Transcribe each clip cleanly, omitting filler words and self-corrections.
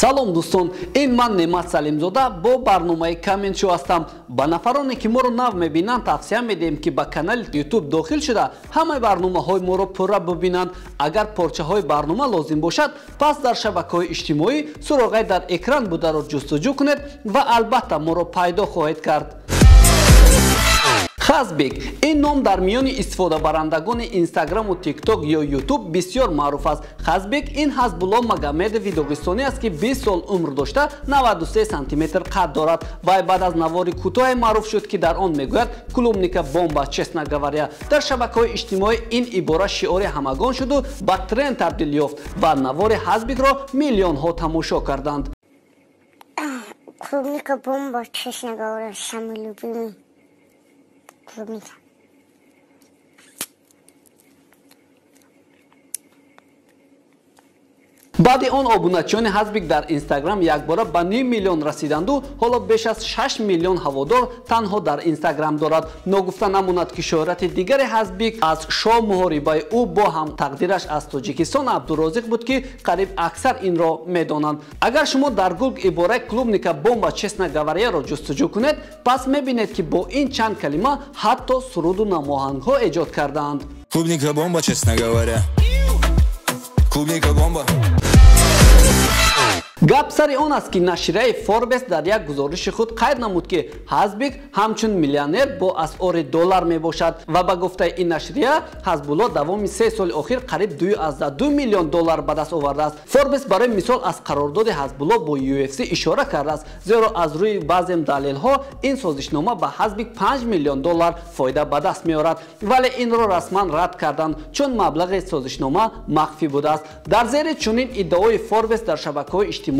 Салом дӯстон, ин ман Неъмат Салимзода бо барномаи Comment Show ҳастам. Ба нафароне ки моро нав мебинанд тавсия медиҳем, ки ба канали YouTube дохил шуда ҳамаи барномаҳои моро пурра бибинанд. Агар порчаҳои барнома лозим бошад, пас дар шабакаҳои иҷтимоӣ суроғаи дар экран бударо ҷустуҷӯ кунед ва албатта моро пайдо хоҳед кард. Хазбек ин ном дар миёни истифодабарандагони Инстаграму Тикток ё Ютуб бисёр маъруф аст. Хазбек ин Ҳазбулло Магомедови доғистонӣ аст, ки 20 сол умр дошта 93 сантиметр қад дорад. Вай баъд аз навори кӯтоҳе маъруф шуд, ки дар он мегӯяд: «Клубника бомба, честно говоря». Дар шабакаҳои иҷтимоӣ ин ибора шиори ҳамагон шуду ба тренд табдил ёфт ва навори Ҳазбикро миллионҳо тамошо карданд. Клубника бомба, честно говоря, самый любимый. Клубника. Баъди он обуначиёни Ҳазбик дар Инстаграм якбора ба ним миллион расиданду ҳоло беш аз 6 миллион ҳаводор танҳо дар Инстаграм дорад. Ногуфта намонад, ки шӯҳрати дигари Ҳазбик аз шоу муҳорибаи ӯ бо ҳамтақдираш аз Тоҷикистон Абдурозиқ буд, ки қариб аксар инро медонанд. Агар шумо дар Гугл ибораи «клубника бомба, честно говоря»-ро ҷустуҷӯ кунед, пас мебинед, ки бо ин чанд калима ҳатто суруду намоҳангҳо эҷод кардаанд. Клубника бомба, честно говоря. Клубника бомба. Гап сари он аст, ки нашрияи Форбес дар як гузориши худ қайд намуд, ки Ҳазбик ҳамчун миллионер бо асъори доллар мебошад ва ба гуфтаи ин нашрия Ҳазбулло давоми 3 соли охир қариб 2,2 миллион доллар ба даст овардааст. Форбес барои мисол аз қарордоди Ҳазбулло бо UFC ишора кардааст, зеро аз рӯи баъзе далелҳо ин созишнома ба Ҳазбик 5 миллион доллар фоида ба даст меорад, вале инро расман рад карданд, чун маблағи созишнома махфӣ будааст. Дар зери чунин иддаои Форбес дар шабакаҳои иҷтимоӣ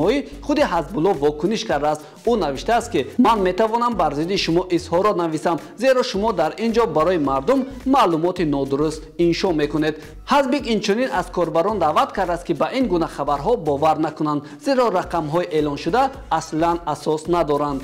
худи Ҳазбулло вокуниш кардааст. Ӯ навиштааст, ки ман метавонам бар зидди шумо изҳорот нависам, зеро шумо дар ин ҷо барои мардум маълумоти нодуруст иншо мекунед. Ҳазбик инчунин аз корбарон даъват кардааст, ки ба ин гуна хабарҳо бовар накунанд, зеро рақамҳои эълоншуда аслан асос надоранд.